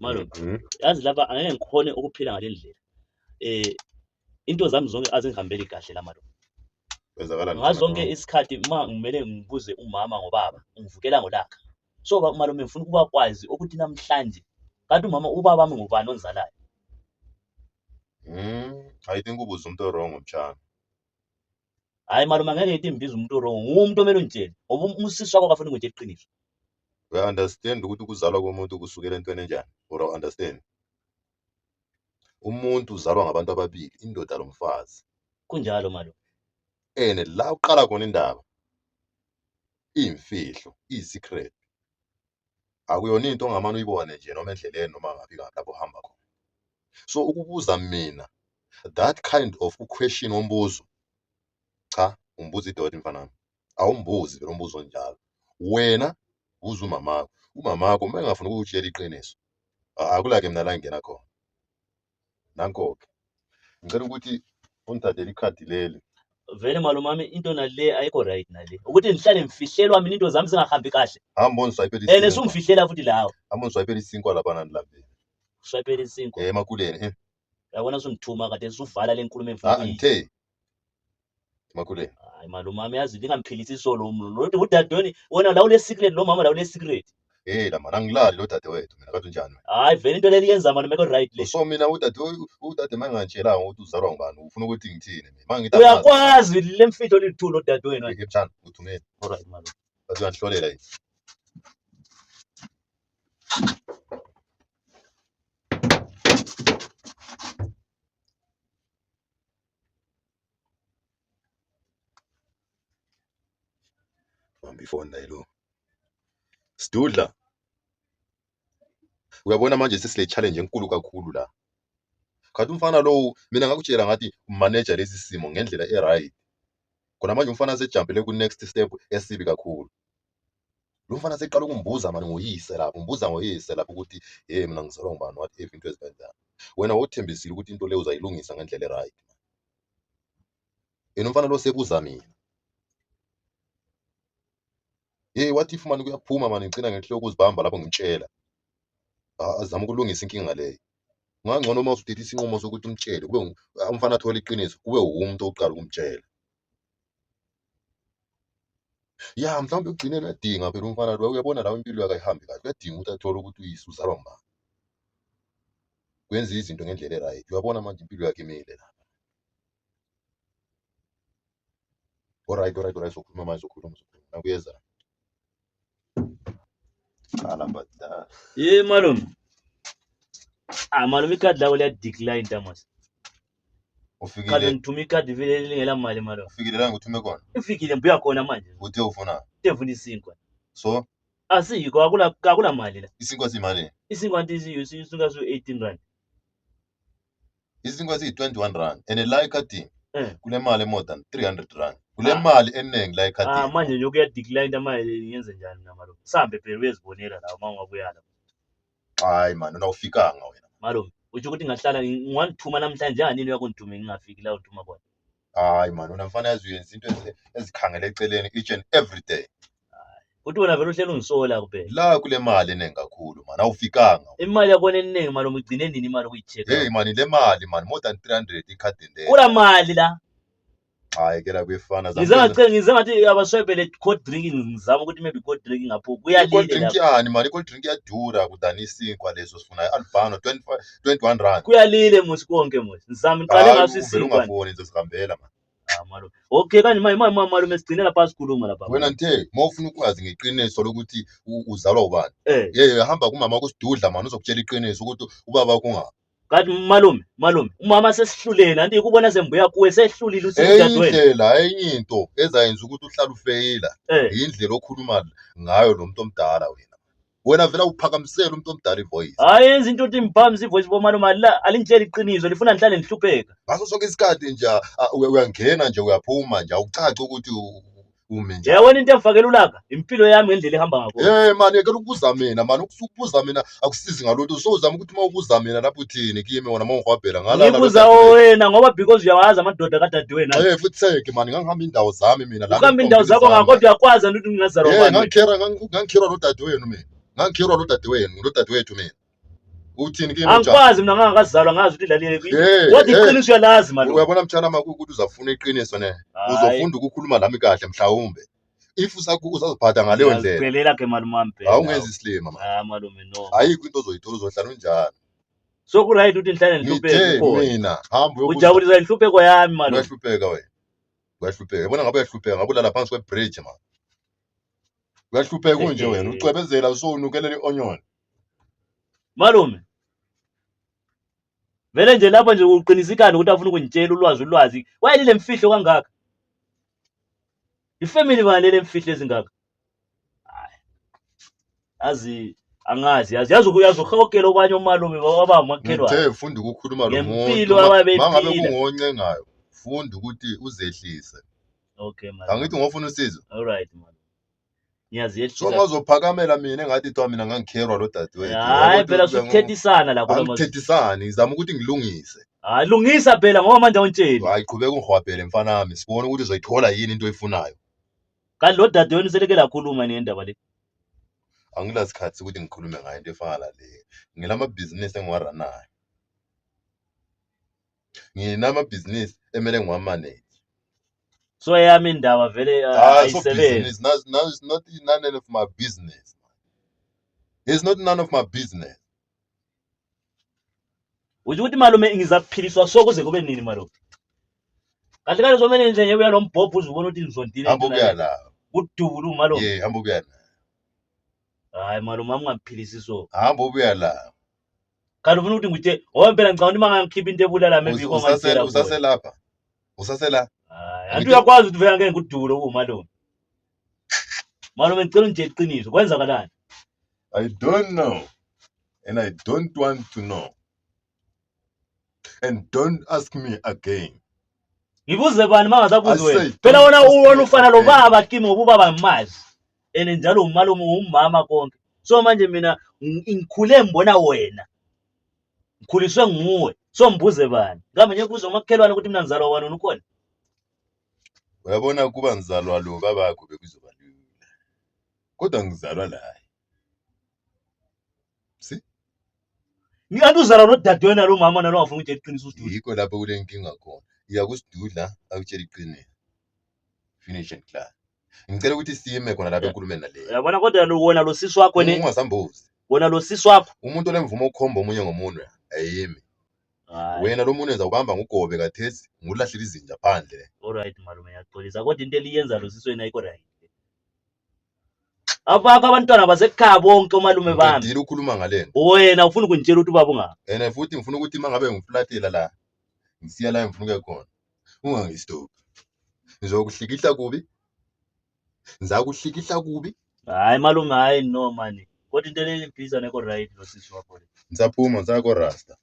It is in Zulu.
Malume, yazi lapha angeke ngikhone ukuphila ngale ndlela. Into zami zonke azingihambeli kahle la malume. Kwenzakalani? Ngazo zonke isikhathi uma ngimele ngibuze umama ngobaba, ungivukela ngolaka. So malume ngifuna ukuba kwazi ukuthi namhlanje kanti umama ubaba wami ngubani onzalayo. I think ubuza umuntu o-wrong mtshana. Hayi malume angeke ngithi ngibize umuntu o-wrong, nguwe umuntu omele ungitshele ngoba usisi wakho akafuni ukungitshela iqiniso. Uya-understand ukuthi ukuzalwa komuntu kusukela entweni enjani? Or awu-understand? Umuntu uzalwa ngabantu ababili, indoda nomfazi. Kunjalo malume. And la uqala khona indaba iyimfihlo, iyi-secret. Akuyona into ongamane uyibone nje noma endleleni noma ngaphi ngaphi lapho uhamba khona. So ukubuza mina that kind of question wombuzo, cha umbuza idoti mfanami. Awumbuzi vele umbuzo onjalo. Wena buza umamakho. Umamakho uma engafuni ukukutshela iqiniso, akula-ke mina la engingena khona. Nanko-ke. Ngicela ukuthi ungithathele ikhadi leli. Vele malume wami into nale ayikho right nale. Ukuthi ngihlale ngifihlelwa mina into zami zingahambi kahle. Hamba ongiswayipela And isinkwa. sungifihlela futhi lawo. Hamba ongiswayipela isinkwa laphana ngilambile. Uswayipela isinkwa. Eh emakuleni eh. Uyabona sungithuma kade suvala le nkulumo engifuna Ah ukuyizwa. ngithe emakuleni. Hayi malume wami yazi lingamphilisi isolo umuntu. Lo udadweni wena la ule secret lo mama la ule secret. Hey la mana angilali lo dadewethu mina kade unjani wena? Hayi vele into leli yenza malume ko right le. So mina udade udade mangingatshelanga ukuthi uzalwa ngubani ufuna ukuthi ngithini mina? Mangithi angazi. Uyakwazi le mfihlo lithulu udadewenu. Hey mshana uthumele. Alright malume. Bathi uyangihlolela yini? Bamba ifoni naye lo. Sidudla. Uyabona manje sesile challenge enkulu kakhulu la. Khathi umfana lowu mina ngakutshela ngathi manager lesi simo ngendlela e-right. Khona manje umfana sejampele ku next step esibi kakhulu. Lo mfana seqala ukumbuza mani ngoyise lapho, umbuza ngoyise lapho ukuthi hey mina ngizalwa ngubani what if into ezikanjani. Wena wawuthembisile ukuthi into leyo uzayilungisa ngendlela e-right. Yena umfana lo sebuza mina. Hey what if mani kuyaphuma mani ngigcina ngehluleka ukuzibamba lapho ngimtshela. Azame ukulungisa inkinga leyo. Kungangcono uma usuthatha isinqumo sokuthi umtshele kube umfana athole iqiniso kube uwumuntu oqala ukumtshela. Ya mhlawumbe ekugcineni uyadinga phela umfana lo uyabona la impilo yakhe ayihambi kahle uyadinga ukuthi athole ukuthi uyise uzalwa ngubani. Kwenza izinto ngendlela e-right uyabona manje impilo yakhe imile la. Alright, alright, alright, sokhuluma manje sokhuluma sokhuluma. Nakuyeza. Qala badala. Ye malume. Ah malume ikhadi lakho liya decline Thomas. Ufikile. Khadi ngithuma ikhadi vele lingela mali malume. Ufikile la ngithume khona. Ufikile ngibuya khona manje. Uthe ufuna. Uthe isinkwa. So asikho akula akula mali la. Isinkwa simali. Isinkwa nti isinkwa su 18 rand. Isinkwa siyi-21 rand and la ekhadini Eh. kule mali more than 300 rand. Kule Ah. mali eningi la Ah ekhadini. manje nje kuya decline manje ngiyenze njani mina malume? Sambe phela uyezibonela la uma ungabuya la. Hayi man, wena awufikanga wena. Malume, usho ukuthi ngahlala ngingithuma namhlanje anini uyakungithuma ngingafiki la uthuma khona. Hayi man, wena mfana yazi uyenza into ezikhangele eceleni each and every day. Uthi wena vele uhleli ungisola kuphela. La kule mali eningi kakhulu man, awufikanga. Imali yakona eningi malume ugcine nini imali ukuyi-check? Hey man, le mali man, more than 300 ekhadini leli. Kula mali la. Hayi ke la kuyefana Ngize ngathi ngize ngathi abaswebele cold drinking ngizama ukuthi maybe cold drinking ngapho I-cold kuyalile drink lapho. yani man, i-cold drink iyadura kudani isinkwa leso sifunayo. Albano 25 21 rand. Kuyalile musi konke musi. Ngizama ngiqale Hayi ngaso uvele isinkwa. ungafoni ngizosihambela man. Ah malume. Okay kanje manje manje malume sigcine lapha sikhuluma lapha. Wena nthe uma ufuna ukwazi ngeqiniso lokuthi uzalwa ubani. Eh. Hey hamba kumama kusidudla man uzokutshela iqiniso ukuthi ubaba wakho ungaphi. Kanti malume malume umama sesihluleni anti ukubona sembuya kuwe sehlulile Enye usidadewenu. indlela enye into ezayenza ukuthi uhlale ufeyila Eh. indlela okhuluma ngayo lo muntu omdala wena. Wena vele awuphakamiseli umuntu omdala ivoice. Hayi yenza into ukuthi ngiphakamisa ivoice bomalume alila alingitshela iqiniso lifuna ngihlale ngihlupheka. Ngaso sonke isikhathi nje uyangena nje uyaphuma nje awucaci ukuthi umi njani. Yabona into engifakela ulaka impilo yami ngendlela ehamba ngakhona. Hey man yekela ukubuza mina man ukubuza mina akusizi ngalutho so uzama ukuthi uma ubuza mina lapho uthini kimi wona uma ungihwabhela ngalala Ngibuza wena ngoba because uyawazi amadoda kadadewenu. Hey futhi seke man ngangihamba indawo zami mina la Uhamba indawo zakho ngakodwa uyakwazi ukuthi ngingazalwa Hey ubani. wena. ngangikhera ngangikhirwa lo dadewenu mina ngangikhirwa lo dadewenu lo dadewethu mina. Uthini kimi mtshana? Angikwazi mina ngangakazalwa ngazi ukuthi lalile Hey, kodwa hey. iqiniso uyalazi malume. Uyabona mtshana uma kuwukuthi uzafuna iqiniso ne, Hhayi. uzofunda ukukhuluma lami kahle mhlawumbe. If usaziphatha ngaleyo ndlela, Ngiyazicelela ke malume wami phela. awungenzi isilima man. Ah malume no. Ayikho into ozoyithola uzohlala unjalo. So ku right ukuthi ngihlale ngihlupheke Ngithe kukhona. mina hamba uyobuza. Ujabulisa inhlupheko yami malume. Uyahlupheka wena. Uyahlupheka. Yabona ngabe uyahlupheka ngabe ulala phansi kwe-bridge man. Uyahlupheka unje wena ucwebezela usowunukelela i-onion. Malume. Vele nje lapha nje uqinisa ikhanda ukuthi afuna ukungitshela ulwazi ulwazi. Wayelile mfihlo kangaka. Ifamily bani le mfihlo ezingaka? Hayi. Azi angazi yazi yazi uyazi uhokela obanye omalume baba umakhelwane. Ngithe funda ukukhuluma lo muntu. Ngempilo ababeyiphila. Mangabe kungoncengayo, funda ukuthi uzehlise. Okay malume. Angithi ngofuna usizo. All right malume. Ngiyazehlisa. So ngazophakamela mina engathi kuthiwa mina ngangikherwa lo dadewethu. Hayi phela suthethisana la kula mazwi. Angithethisani, ngizama ukuthi ngilungise. Hayi lungisa phela ngoba manje awuntsheli. Hayi qhubeka ungihwabhele mfana wami, sibone ukuthi uzoyithola yini into oyifunayo. Kanti lo dadewenu seleke lakhuluma ngendaba le. Angilasikhathi sokuthi ngikhulume ngayo into efana nale. Ngilamabhizinisi engiwaranayo. Nginamabhizinisi emele ngiwamanage. So eyami indaba vele Ah, so ayisebenzi. business. Now, it's not none of my business. It's not none of my business. Usho ukuthi malume ngizakuphiliswa so kuze kube nini malume? Kahle kahle zomele nje nje uya nombhobho uzubona ukuthi ngizondile. Hamba ubuya la. Kudubula umalume. Yeah, hamba ubuya la. Hayi malume angingaphilisi so. Hamba ubuya la. Kanti ufuna ukuthi ngithe ngoba phela ngicabanga ukuthi uma ngangikhipha into ebulala maybe yikho Usasela ongangitshela usaselapha. Usasela. Hayi, anti uyakwazi ukuthi vele angeke ngikudubule kumalume. Malume ngicela ungitshele iqiniso kwenzakalani? I don't know and I don't want to know. And don't ask me again. Ngibuze bani mangasabuzi I wena? say, Phela don't wona ask me wona ufana again. lobaba kimi ngoba ubaba ngimazi. And njalo umalume umama konke. So manje mina ngikhule ngibona wena. Ngikhuliswe nguwe. So ngibuze bani? Kambe nje kuze umakhelwane ukuthi mina ngizalwa wani ukhona? Uyabona kuba ngizalwa lo babakho bekuzoba lula. Kodwa ngizalwa laye. See? Ngikanti uzalwa nodadewenu nalo mama nalo ongafuni ukutshela iqiniso uSdudu. Yikho lapho kule nkinga khona. Iya kuSidudla akutshela iqiniso. Finish and clear. Ngicela ukuthi sime khona lapha enkulumeni nale. Uyabona kodwa lo wona lo sisi wakho ne Ungasambuzi. wona lo sisi wakho. Umuntu olemvumo ukukhomba omunye ngomunwe ayimi. Hayi. Wena lo munwe zawubamba ngugobe kathesi ngulahlela izinja phandle. All right malume ngiyaxolisa kodwa into eliyenza lo sisi wena ayikho right. Abakho abantwana basekhaya bonke omalume bami. Ngiqedile ukukhuluma ngalento. Wena ufuna ukungitshela ukuthi ubaba ungaphi? And futhi ngifuna ukuthi mangabe ngiflatela la ngisiya la engifuna ukuya khona. Ungangistop. Ngizokuhlikihla kubi. Ngizakuhlikihla kubi. Hayi malume hayi no mani. Kodwa into leli ngibhiza nekho right lo sisi wakho le. Ngisaphuma ngisaya ko Rasta.